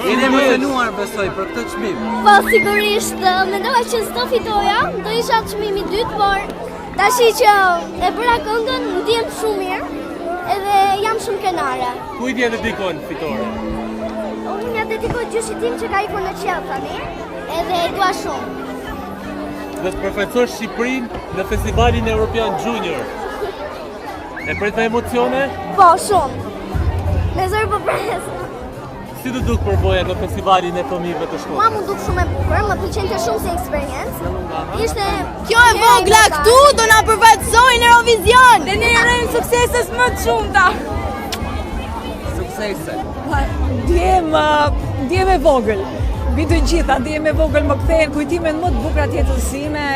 Jeni emocionuar besoj për këtë çmim. Po sigurisht, mendova që s'do fitoja, do isha çmimi i dytë, por tashi që e bëra këngën, ndihem shumë mirë edhe jam shumë krenare. Kujt ia dedikon fitoren? Unë ia dedikoj gjyshit tim që ka ikur në qiell tani, edhe e dua shumë. Dhe të përfaqësosh Shqipërinë në Festivalin Europian Junior. E pret me emocione? Po, shumë. Me zor po pres. Si t'u duk përvoja në festivalin e fëmijëve të Shkodrës? Mua m'u duk shumë e bukur, më pëlqente shumë si eksperiencë. Ishte Kjo e vogla këtu do na përfaqësojë në Eurovision. Dhe ne urojmë suksese më të shumta. Suksese. Ndihem, ndihem e vogël. Mbi të gjitha, ndihem e vogël, më kthehen kujtimet më të bukura të jetës sime.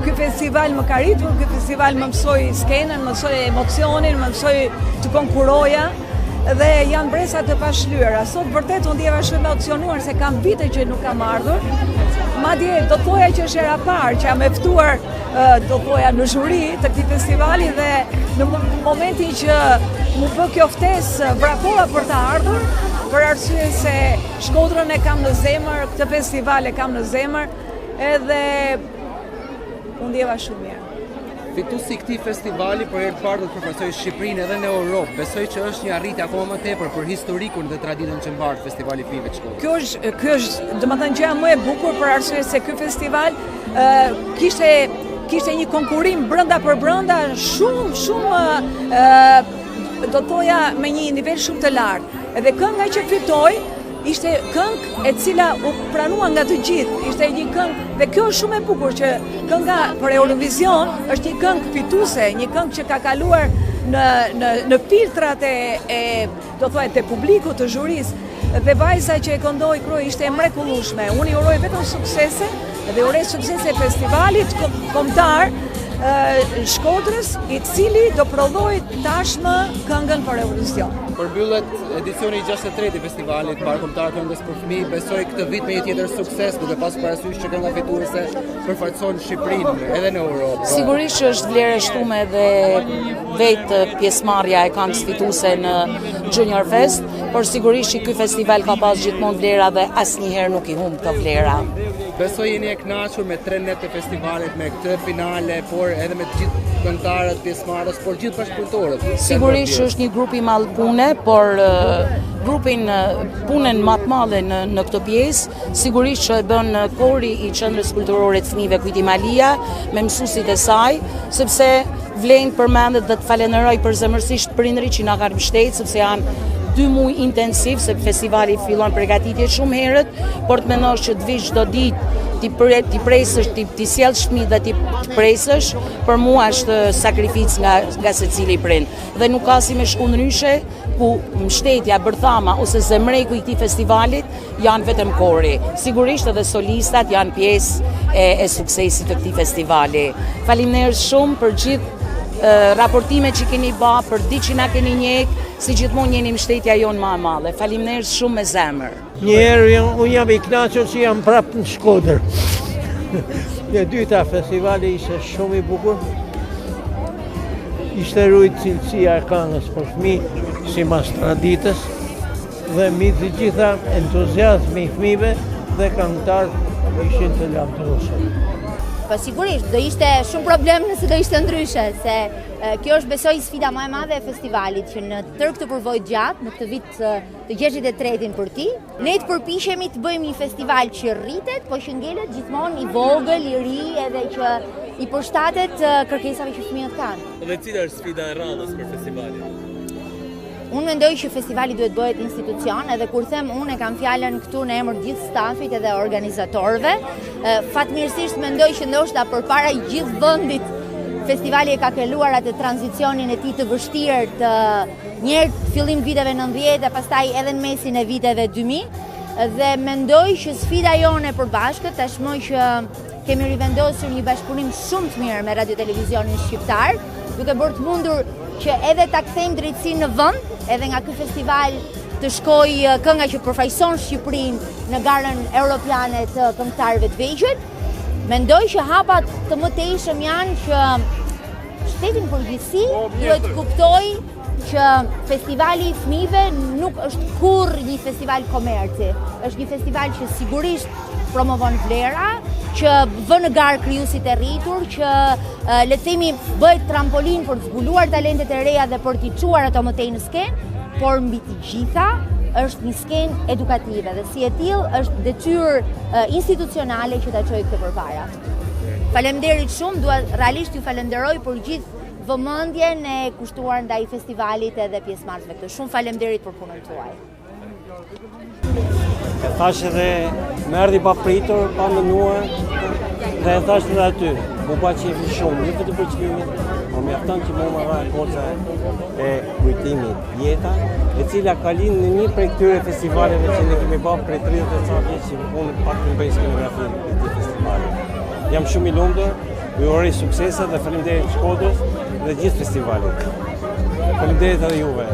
Ky festival më ka rritur, ky festival më mësoi skenën, më mësoi emocionin, më mësoi të konkuroja dhe janë mbresa të pashlyera. Sot vërtet u ndjeva shumë emocionuar se kam vite që nuk kam ardhur. Madje do thoja që është hera e parë që jam e ftuar do thoja në zhuri të këtij festivali dhe në momentin që m'u bë kjo ftesë vrapova për të ardhur, për arsye se Shkodrën e kam në zemër, këtë festival e kam në zemër, edhe u ndjeva shumë mirë. Fituesi i këtij festivali për herë të parë do të përfaqësojë Shqipërinë edhe në Europë. Besoj që është një arritje akoma më tepër për historikun dhe traditën që mbart festivali i fëmijëve të Shkodrës. Kjo është, kjo është, domethënë gjëja më e bukur për arsye se ky festival ë kishte kishte një konkurrim brenda për brenda shumë shumë ë do thoja me një nivel shumë të lartë. Edhe kënga që fitoi Ishte këngë e cila u pranua nga të gjithë, ishte një këngë dhe kjo është shumë e bukur që kënga për Eurovision është një këngë fituese, një këngë që ka kaluar në në në filtrat e e do thoja të publikut të zhurisë dhe vajza që e këndoi Kroi ishte e mrekullueshme. Unë i uroj vetëm suksese dhe uroj suksese festivalit kombëtar Shkodrës, i cili do prodhojë tashmë këngën për Eurovision. Përmbyllet edicioni i 63 i festivalit mbarëkombëtar këngës për fëmijë, besoj këtë vit me një tjetër sukses, duke pasur parasysh që kënga fituese përfaqëson Shqipërinë edhe në Europë. Sigurisht që është vlerë e shtume edhe vetë pjesëmarrja e këngës fituese në Junior Fest, por sigurisht që ky festival ka pas gjithmonë vlera dhe asnjëherë nuk i humb këto vlera. Besoj jeni e kënaqur me tre net e festivalit, me këtë finale, por edhe me të gjithë këngëtarët, pjesëmarrës, por gjithë bashkëpunëtorët. Sigurisht që është një grup i madh pune, por grupin punën më të madhe në në këtë pjesë, sigurisht që e bën kori i Qendrës Kulturore të Fëmijëve Kujtim Alia me mësuesit e saj, sepse vlen të përmendet dhe të falenderoj përzemërsisht prindërit që na kanë mbështetur, sepse janë dy muaj intensiv, se festivali fillon përgatitje shumë herët, por të mendosh që të vish çdo ditë t'i pre, t'i presësh, t'i t'i sjellësh fëmijët dhe t'i presësh, për mua është sakrificë nga nga secili prind. Dhe nuk ka si me shku ndryshe, ku mbështetja, bërthama ose zemreku i këtij festivalit janë vetëm kori. Sigurisht edhe solistat janë pjesë e, e suksesit të këtij festivali. Faleminderit shumë për gjithë raportimet që keni ba, për ditë që na keni njek, si gjithmonë jeni mbështetja jonë ma e madhe. Faleminderit shumë me zemër. Një herë unë jam i kënaqur që jam prapë në Shkodër. E dyta, festivali ishte shumë i bukur. Ishte rujt cilësia e këngës për fëmijë, simas traditës, dhe mbi të gjitha entuziazmi i fëmijëve dhe këngëtarët ishin të lavdërueshëm. Po sigurisht, do ishte shumë problem nëse do ishte ndryshe, se kjo është besoj sfida më e madhe e festivalit që në tërë këtë përvojë gjatë, në këtë vit të 63-in për ti, ne të përpiqemi të bëjmë një festival që rritet, po që ngelet gjithmonë i vogël, i ri edhe që i përshtatet kërkesave që fëmijët kanë. Dhe cila është sfida e radhës për festivalin? Unë mendoj që festivali duhet bëhet institucion, edhe kur them unë e kam fjalën këtu në emër gjithë stafit edhe organizatorëve. Fatmirësisht mendoj që ndoshta përpara gjithë vendit festivali e ka kaluar atë tranzicionin e tij të vështirë të njëherë fillim viteve 90 e pastaj edhe në mesin e viteve 2000 dhe mendoj që sfida jonë e përbashkët tashmë që Kemi rivendosur një bashkëpunim shumë të mirë me Radio Televizionin Shqiptar, duke bërë të mundur që edhe ta kthejmë drejtësinë në vend, edhe nga ky festival të shkojë kënga që përfaqëson Shqipërinë në garën europiane të këngëtarëve të vegjël. Mendoj që hapat të mëtejshëm janë që shteti në përgjithësi duhet të kuptojë. që festivali i fëmijëve nuk është kurrë një festival komerci. Është një festival që sigurisht promovon vlera, që vë në garë krijuesit e rritur, që le të themi bëhet trampolinë për të zbuluar talentet e reja dhe për t'i çuar ato më tej në skenë, por mbi të gjitha është një skenë edukative dhe si e tillë është detyrë institucionale që ta çojë këtë përpara. Faleminderit shumë, dua realisht ju falenderoj për gjithë vëmendjen e kushtuar ndaj festivalit edhe pjesëmarrësve këtu. Shumë faleminderit për punën tuaj. E thashë edhe më erdhi papritur, pa menduar dhe e thashë edhe aty. M'u ba qejfi shumë, jo vetëm për çmimin, por mjafton që mua më dha goca e Kujtimit Jeta, e cila ka lind në një prej këtyre festivaleve që ne kemi bërë prej 30 e ca vjet që unë pak të bëj skenografinë e këtij festivali. Jam shumë i lumtur, ju uroj suksese dhe faleminderit Shkodrës dhe gjithë festivalit. Faleminderit edhe juve.